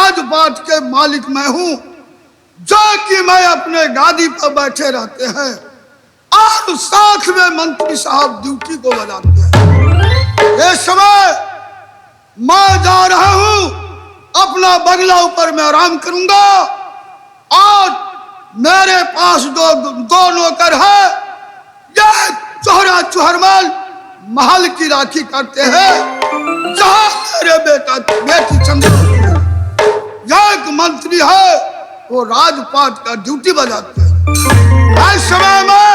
राजपाट के मालिक मैं हूं, जो कि मैं अपने गादी पर बैठे रहते हैं और साथ में मंत्री साहब ड्यूटी को बजाते हैं। ये समय मैं जा रहा हूं, अपना बंगला ऊपर में आराम करूंगा और मेरे पास दो दो नौकर है, ये चोहरा चुहरमल महल की राखी करते हैं, जहां मेरे बेटा बेटी चंद्र एक मंत्री है वो राजपाट का ड्यूटी बजाते हैं। इस समय में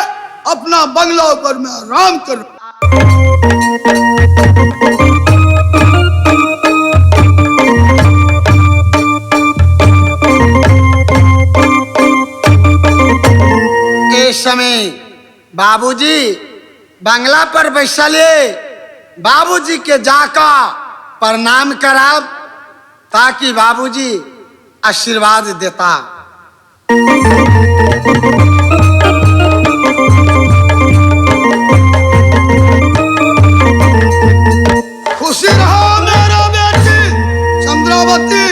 अपना बंगला ऊपर में आराम कर। ए समय बाबूजी बंगला पर बैसले, बाबूजी के जाकर प्रणाम कराब ताकि बाबूजी आशीर्वाद देता। खुशी रहो मेरा बेटी चंद्रावती,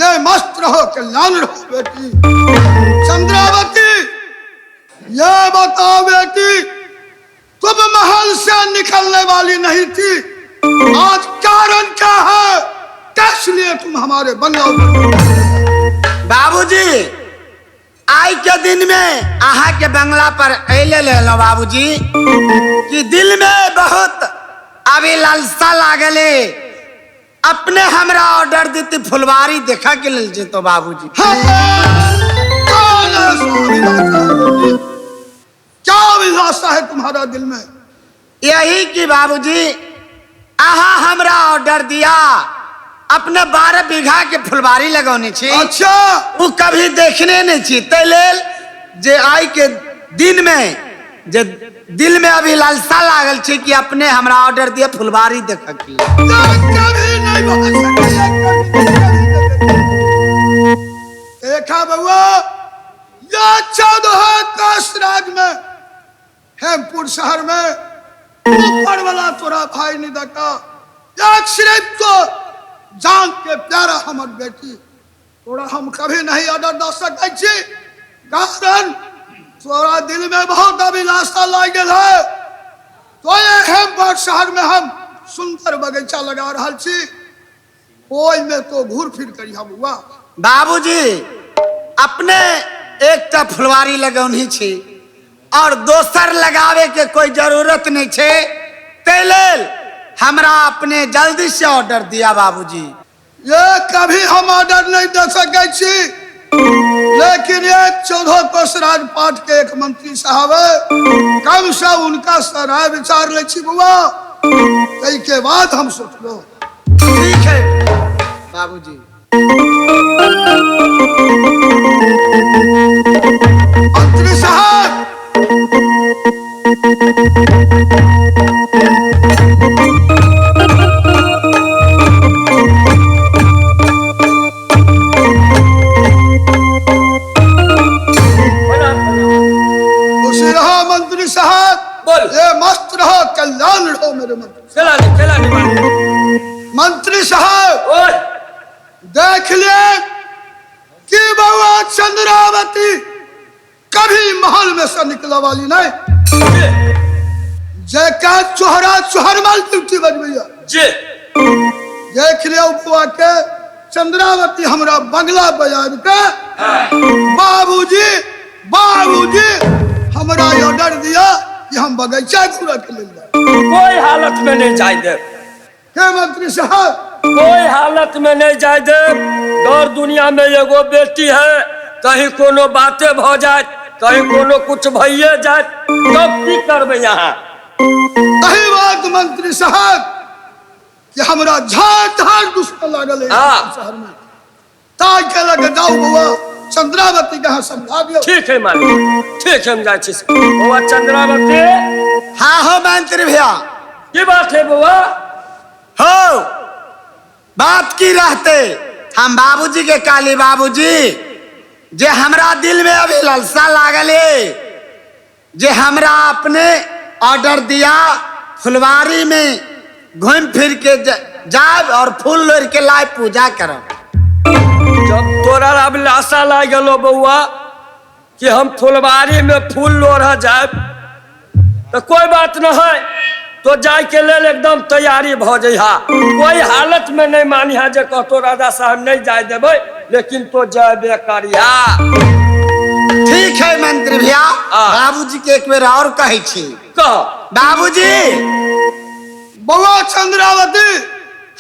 ये मस्त रहो, कल्याण रहो बेटी चंद्रावती। ये बताओ बेटी, तुम महल से निकलने वाली नहीं थी, आज कारण क्या है, किस लिए तुम हमारे बंगला पर? बाबूजी आइ के दिन में अहाँ के बंगला पर अले लेलो बाबूजी कि दिल में बहुत अभी लालसा लागले, अपने हमरा ऑर्डर देती फुलवारी देखा के लेल जेतो बाबूजी। हाँ, कौन है स्वामी अभिलाषा है बेटी? क्या अभिलाषा है तुम्हारा दिल में? यही कि बाबूजी अहाँ हमरा ऑर्डर दिया, अपने 12 बीघा के फुलवारी लगौने छी। अच्छा। उ कभी देखने नहीं छी, तै लेल जे आइ के दिन में जे दिल में अभी लालसा लागल छै कि अपने हमरा ऑर्डर दिया फुलवारी देखऽ के लेल। कभी नहीं हो सके, कभी नहीं। देखा बउआ, यह 14 काश राज में हेमपुर शहर में ऊपर वाला तोरा भाई नहीं देखा, एक सिर्फ तो जान के प्यारा हमर बेटी, तोरा हम कभी नहीं ऑर्डर दऽ सकै छी, कारण तोरा दिल में बहुत अभिलाषा लागि गेल है। तो ये हेमपुर शहर में हम सुंदर बगीचा लगा रहल छी, ओहि में तो घूर फिर करी हम हुआ। बाबूजी अपने एकटा फुलवारी लगौनी छी और दोसर लगावे के कोई जरूरत नहीं छै, तै लेल हमरा अपने जल्दी से ऑर्डर दिया बाबूजी। ये कभी हम ऑर्डर नहीं दे सकै छी, लेकिन एक 14 कोस राजपाट के एक मंत्री साहब है, कम से उनका से राय विचार ले छी बुआ, तै के बाद हम सोचलो। ठीक है बाबूजी। मंत्री साहब, खुशी रहो मंत्री साहब। बोल। ये मस्त रहो, कल्याण रहो मेरे मंत्री। चला ले, चला ले मालिक। मंत्री साहब, ओए। देख लिए कि बउआ चंद्रावती कभी महल में से निकला वाली नहीं, जे। जेकर चोहरा चोहरमल ड्यूटी बजबैया। जे। देख लिया बउआ के चंद्रावती हमरा बंगला बजाब के बाबूजी बाबूजी हमरा ऑर्डर दिया कि हम बगीचा घूरा के लेल जाए। कोई हालत में नहीं जाय दे। के मंत्री साहब? कोई हालत में नहीं जाय दे। दौर दुनिया में एगो बेटी है, कहीं कोनो बाते भ जाए, कहीं कोनो कुछ भइए जाए तब की करबै यहाँ? सही बात मंत्री साहब कि हमरा झाड़ झाड़ दुश्मन लागल है शहर में, ताइ के लगे जाओ बउआ चंद्रावती के यहाँ समझा दियो। ठीक है मालिक, ठीक है, हम जाइ छी। बउआ चंद्रावती। हाँ हो मंत्री भैया। की बात है बउआ? हो बात की रहते, हम बाबूजी के काली बाबूजी जे हमरा दिल में अभी लालसा लागल है जे हमरा अपने ऑर्डर दिया फुलवारी में घूम फिर के जायब और फूल लोढ़ के लाए पूजा करब। जब तोरा अभिलाषा लागि गेलो बौआ कि हम फुलवारी में फूल लोढ़ जाए, तो कोई बात न है, तो जाय के लेल एकदम तैयारी भ जइहा। कोई हालत में नहीं मानिहा जे कहतो राजा साहब नहीं जाय देबै, लेकिन तो जाबे करिहा। ठीक है मंत्री भैया। आ। बाबूजी के एक बेर और कहै छी। कह। बाबूजी। बउआ चंद्रावती,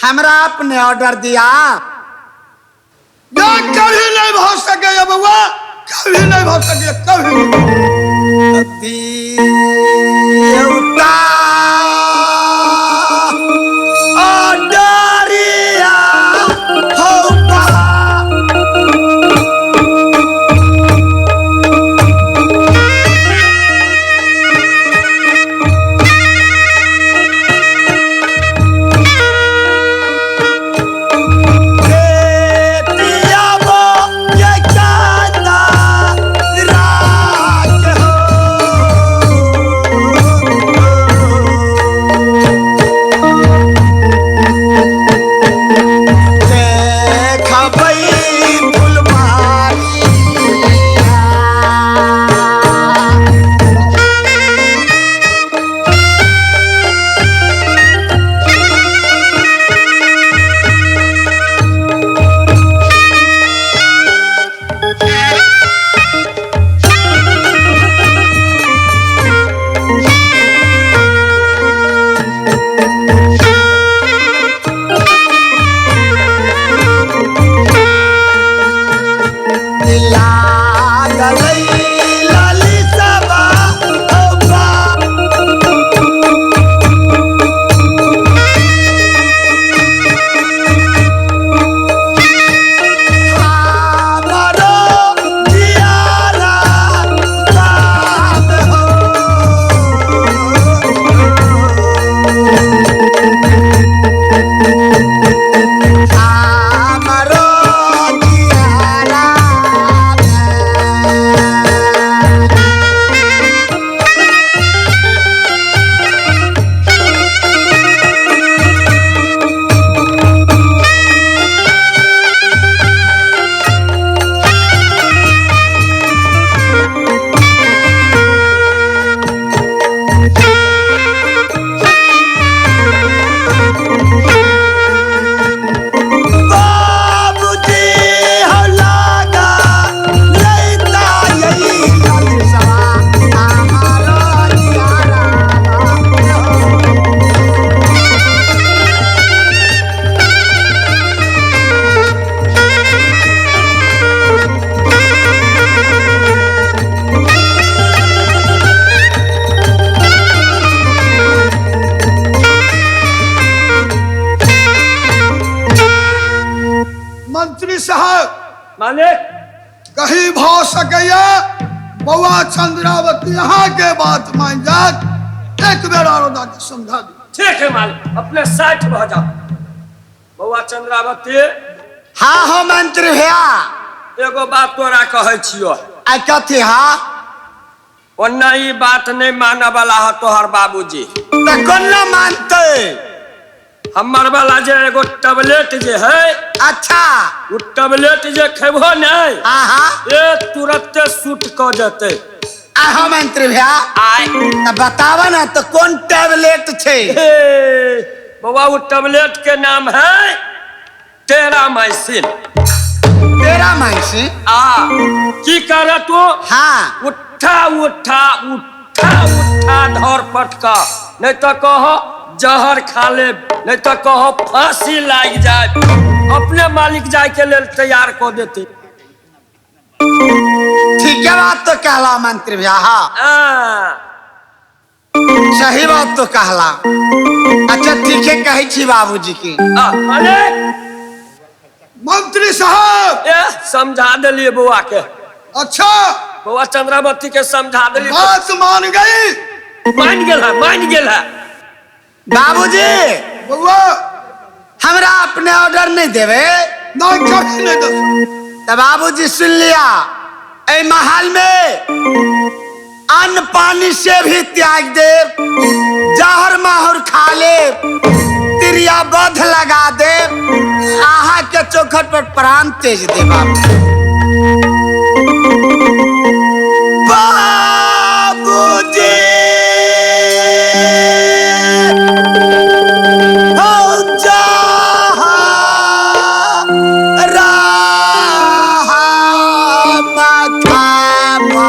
हमरा अपने ऑर्डर दिया। ये कभी नहीं भ सके बउआ, कभी नहीं भ सके, कभी नहीं। देवता ऑर्डरिया हो बा। बेटिया वो ये कहता राज हो। देखबै फुलबारिया। लागलै ललितबा हौबा। हमरो जियारा दाम हो। हमरो जियारा दाम। बाबूजी हो लागा लैता यही ललसा हमारो जियारा हो। मंत्री साहब, मालिक, कहीं भ सकैया बउआ चंद्रावती यहाँ के बात मान जात, एक बेर आरो के समझा दी। ठीक है मालिक, अपने साइड भ जाओ। बौआ चंद्रावती। हाँ हो मंत्री भैया। एगो बात तोरा कहै छियो। आ कथी? हाँ। ओना ई बात नहीं मानऽ वाला है तोहर बाबूजी। तऽ कोना मानतै? हमर वाला जे एगो टैबलेट जे है, अच्छा। उ टैबलेट जे खेबहो नहीं, हाँ हाँ ए तुरंते सूट क जेतै। आ हो मंत्री भैया, आय। तऽ बताबऽ ने तऽ कोन टैबलेट छै? हे बौआ, उ टैबलेट के नाम है टेरामाइसिन। तेरा माइसी। आ की कर तू? हाँ। उठा उठा उठा उठा धर पटका, नहीं तो कहो जहर खा ले, नहीं तो कहो फांसी लाग जाए, अपने मालिक जाय के लेल तैयार कऽ देते। ठीक है बात तो कहला मंत्री भैया। हाँ। आ, सही बात तो कहला। अच्छा ठीक है, कहै छी बाबूजी की। आ, मालिक। मंत्री साहब। ए समझा देलिए बौआ के। अच्छा। बौआ चंद्रावती के समझा देलिए। बात मान गई? मान गेल है, मान गेल है। बाबूजी। बउआ। हमरा अपने ऑर्डर नहीं देवे? नहीं, कभी नहीं दे। तऽ बाबूजी सुन लिया, एहि महल में अन्न पानी से भी त्याग दे, जहर माहुर खा ले, क्रिया बध लगा दे, अहाँ के चौखट पर प्राण तेज दे बाबू। बाबूजी हो जहाँ राह मखामा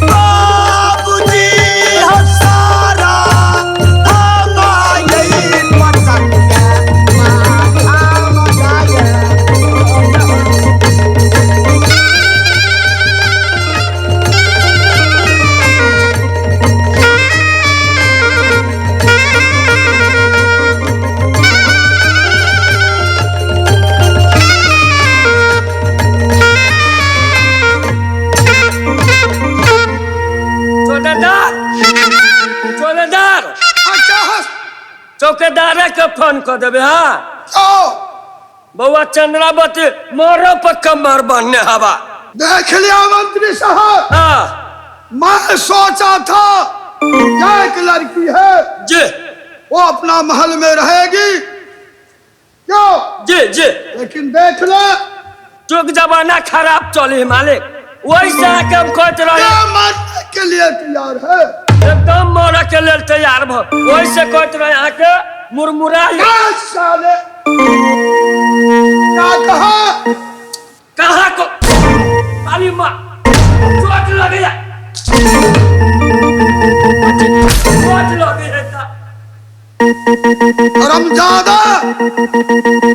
बाबूजी हो सारा हमारे पसंद चौकीदार, चौकीदार, अच्छा हंस। चौकीदारे के फोन कर देबे। हाँ क्यों? बउआ चंद्रावती मोरो पर कमर बांधने हवा। देख लिया मंत्री साहब? हाँ। मैं सोचा था क्या एक लड़की है जी। वो अपना महल में रहेगी, क्यों? जी जी। लेकिन देख ले, चुक जमाना खराब चली मालिक, वही से आके हम कहते रहे। क्या मरने के लिए तैयार है? एकदम मरे के लेल तैयार भ, वही से कहते रहे आके मुरमुरा। क्या साले, क्या कहा? कहाँ को अरे माँ चोट लग गया, चोट लग गया। हरामजादा,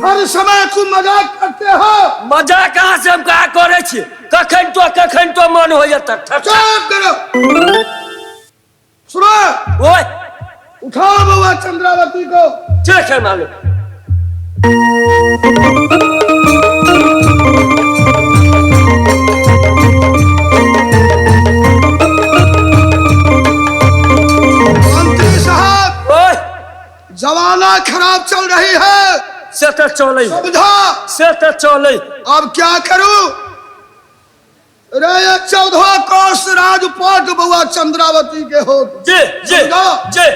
हर समय तुम मजाक करते हो। मजाक कहाँ से हम कहाँ करे छी? कखन तो मन हो जाता। चुप करो, सुनो। ओए। उठाओ बउआ चंद्रावती को। ठीक है मालिक। मंत्री साहब, ओए। जमाना खराब चल रही है। से तो चले। समझा? से तो चले। अब क्या करूं रे? ये 14 कोस राजपाट बउआ चंद्रावती के हो। जी जी। समझा? जी।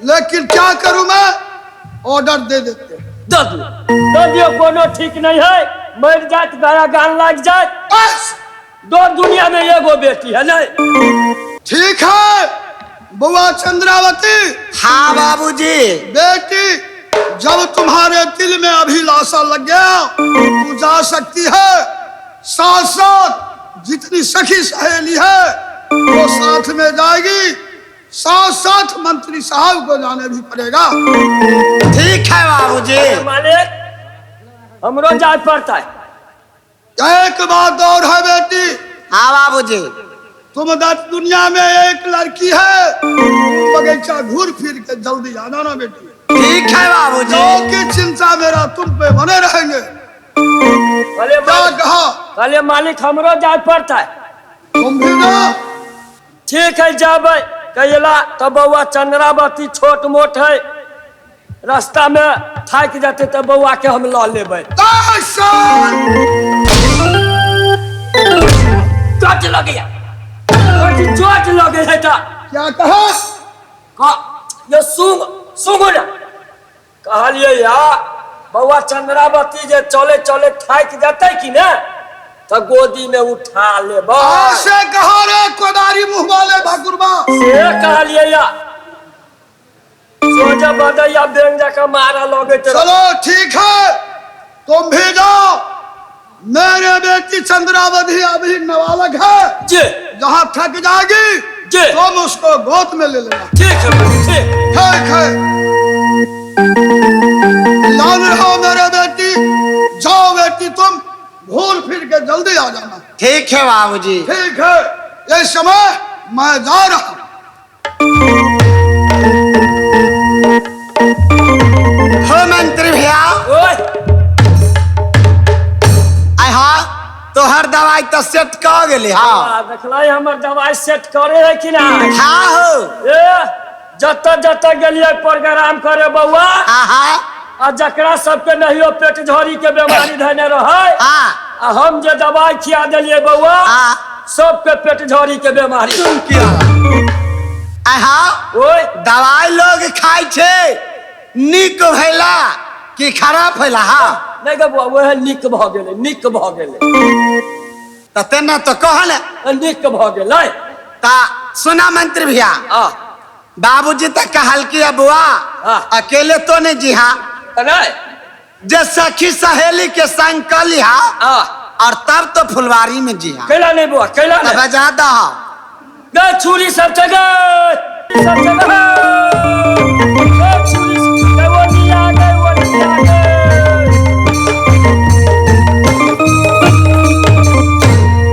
लेकिन क्या करूं मैं, ऑर्डर दे देते हैं। दऽ दियौ, दऽ दियौ, कोनो ठीक नहीं है, मर जात गया गान लाग जात। बस। दो दुनिया में एगो बेटी है नहीं। ठीक है बउआ चंद्रावती। हाँ बाबूजी। बेटी, जब तुम्हारे दिल में अभिलाषा लग गया तू जा सकती है। साथ साथ जितनी सखी सहेली है वो साथ में जाएगी, साथ साथ मंत्री साहब को जाने भी पड़ेगा। ठीक है बाबूजी। मालिक हमरो जाय पड़ता है। एक बात और है बेटी। हाँ बाबूजी। तुम दुनिया में एक लड़की है, तुम बगीचा घूर फिर के जल्दी आना ना बेटी। ठीक है बाबूजी। की चिंता मेरा तुम पे बने रहेंगे। अरे क्या कहा? अरे मालिक हमरो जाय पड़ता है। तुम भी ना। ठीक है जाबे कैला तो बउआ चंद्रावती छोट मोट है, रास्ता में थाक जाते तो बउआ के हम ल लेबै। चोट लग गया, चोट लगे है ता। क्या कहा? का ये सुन सुन ना कहलिए या बउआ चंद्रावती जे चले चले थाक जाते कि ना तऽ गोदी में उठा लेबै। ऐसे कहो रे कोदारी मुंह वाले भाकुरबा। से कहलियै या सोझे बदैया बेंग जकाँ मारऽ लगैत रहै। चलो ठीक है, तुम भी जाओ। मेरे बेटी चंद्रावती अभी नाबालग है, जी। जहाँ थक जाएगी जी। तुम उसको गोद में ले लेना। ठीक है बाबू, ठीक। ठीक है, लान रहो मेरे बेटी। जाओ बेटी, तुम घूर फिर के जल्दी आ जाना। ठीक है बाबूजी। ठीक है, ये समय मैं जा रहा हूँ। हो मंत्री भैया। ओए। आय हाँ, तोहर दवाई तो सेट क गेली। हाँ। आ, देखलै हमर दवाई सेट करे है कि नहीं? हाँ हो। ए जतऽ जतऽ गेलियै प्रोग्राम करे बौआ, हाँ हाँ। आ जकरा सबके नहियो पेट झोरी के बीमारी धने रहै, हाँ। आ हम जे दवाई खिया देलियै बौआ, हाँ। सबके पेट झोरी के बीमारी। आय हाँ, ओए। दवाई लोग खाइ छै, नीक भेला कि खराब भेला? हाँ। नहि गे बौआ, वएह नीक भऽ गेलै, नीक भऽ गेलै। तऽ तेना तो कहल। नीक भऽ गेलै। ता सुना मंत्री भैया, आ बाबूजी तऽ कहल कि बौआ हाँ। अकेले तो नहीं जी हाँ, तऽ नहि जे सखी सहेली के संग कर लिहा आ और तब तो फुलवारी में जी हाँ। कैला नहि बौआ, कैला तब नहि। बजा दह। गए छुरी सब जगह, सब जगह। गए छुरी सब, गए वो निया, गए वो निया, गए।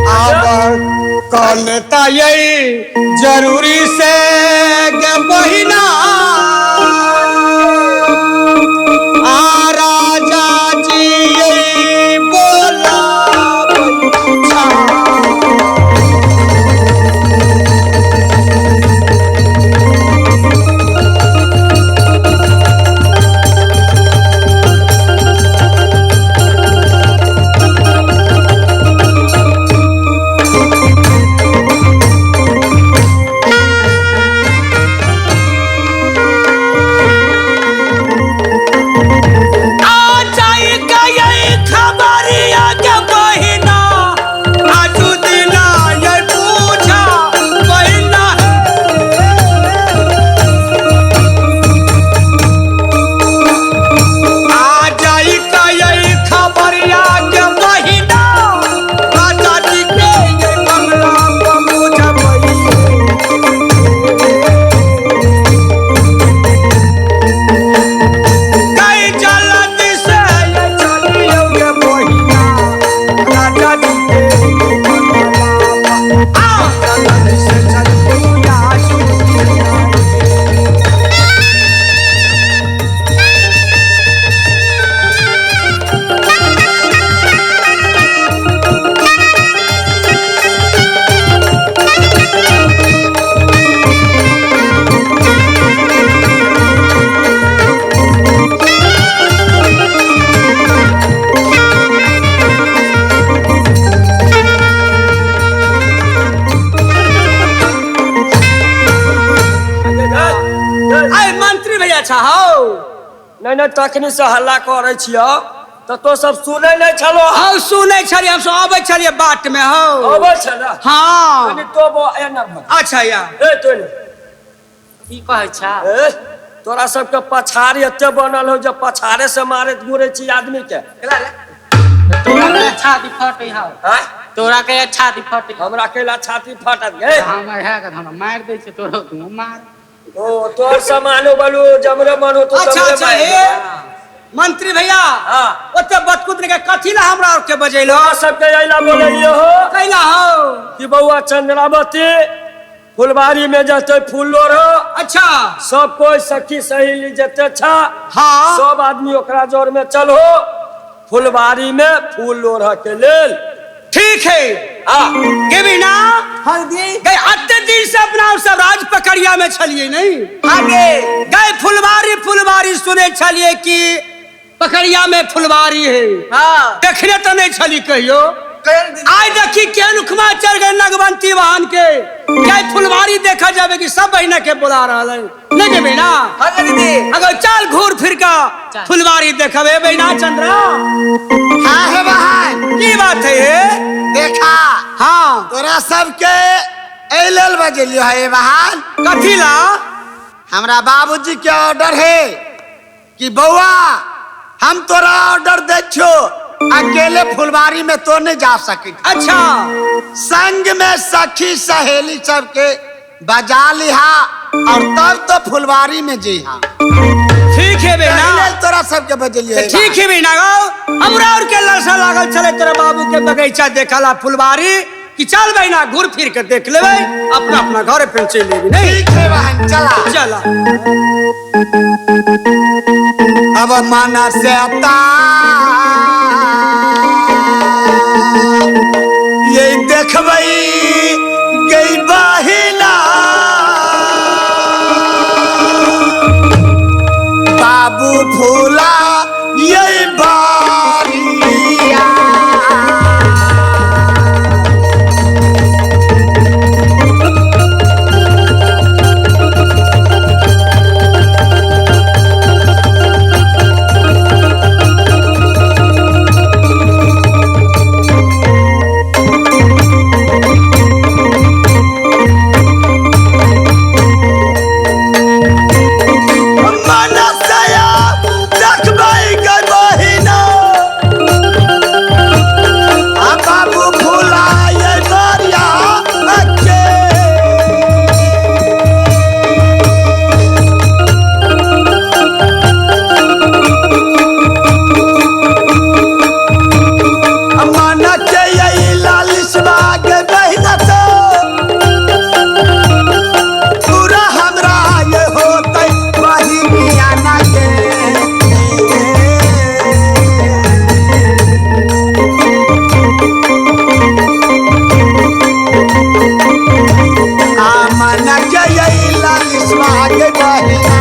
अब कहता यही जरूरी से गे बहिना, आ राजा जी यही बोला। आ जाई गई खबरिया के बहिना, आजू दिना ये पूछा बहिना। आ जाई गई खबरिया के बहिना, राजा जी के ये बंगला पर पूछा बहिना। कई जल्दी से ये चलियो गे बहिना, राजा जी के ये बंगला पर। आ जल्दी से चलियो आजू दिना। गए। आय मंत्री भैया छा हौ। नहि नहि, तखनी से हल्ला करै छियौ तऽ तो सब सुनै नहि छलो। हौ, सुनै छलियै, हम सब अबै छलियै बाट में हौ। अबै छल। हाँ। कनि तो बो एना भऽ। अच्छा या। ए तो ने। की कहै छा? ए तोरा सबके पछाड़ी एते बनल हौ जे पछाड़े से मारैत घुरै छी आदमी के। तोरा के छाती फटै हौ। आँय? तोरा के छाती फटै। हमरा कैला छाती फाटत गे? हमर है के हमरा मारि दै छै, तोरो तू मार। ओ तोर सामानो बलू जमरे मनो तो अच्छा जमरे अच्छा मारि हे देबौ। मंत्री भैया, हाँ। ओते बतकुत के कथी ला हमरा और के बजेलो? तोरा सबके अइला बोललियो हो। कैला हौ? कि बौआ चंद्रावती फुलबाड़ी में जते फूल लोढ़ो। अच्छा। सब कोई सखी सहेली जते छा, हाँ। सब आदमी ओकरा जोर में चलो फुलबाड़ी में फूल लोढ़ के लेल। ठीक है। आ के बिना हल्दी गए अत्ते दिन से अपना सब राज पकड़िया में छलिए नहीं आगे गए फुलवारी फुलवारी सुने छलिए कि पकड़िया में फुलवारी है। हाँ। देखने तो नहीं छली कहियो। कयल दीदी। आइ देखी केहन उखमा चढ़ गए नगवंती वाहन के। क्या फुलवारी देखा जावे कि सब बहिना के बुला रहल है। नहीं के बहिना? हाँ गे दीदी। अगर चल घूर फिर का फुलवारी देखबे बहिना चंद्रा। हाँ हे बहन। की बात है ये? देखा। हाँ। तोरा सबके एहि लेल बजेलियो है बहन। कथी ला? हमरा बाबूजी के ऑर्डर है कि बउआ हम तोरा ऑर्डर दे छो, अकेले फुलवारी में तो नहीं जा सकी। अच्छा। संग में सखी सहेली सबके बजा लिहा और तब तो फुलवारी में जीहा। ठीक है बहिना। एहि लेल तोरा सबके बजेलियो है। ठीक है बहिना गौ, हमरा और के ललसा लागल छले तोरा बाबू के बगीचा देखला फुलवारी कि चल बहिना घूर फिर के देख लेबै, अपना अपना घर फिर चलि लेबै। नहीं ठीक है बहन, चला चला। अब मन से ये देखबै गई बहिना बाबू फूला ये बारिया। मनसया देखबै गई बहिना आ बाबू फूला ये बारिया के। मन के ये लालिशवा के बहिना तो पूरा हमरा ये होतै बहिनिया ना के। आ मन के ये लालिशवा के बहिना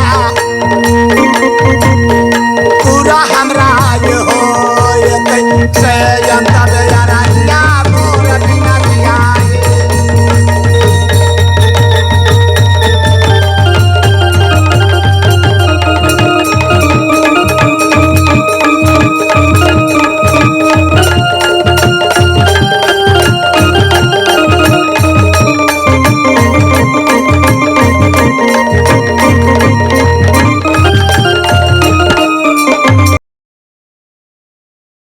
पूरा हमरा ये होतै से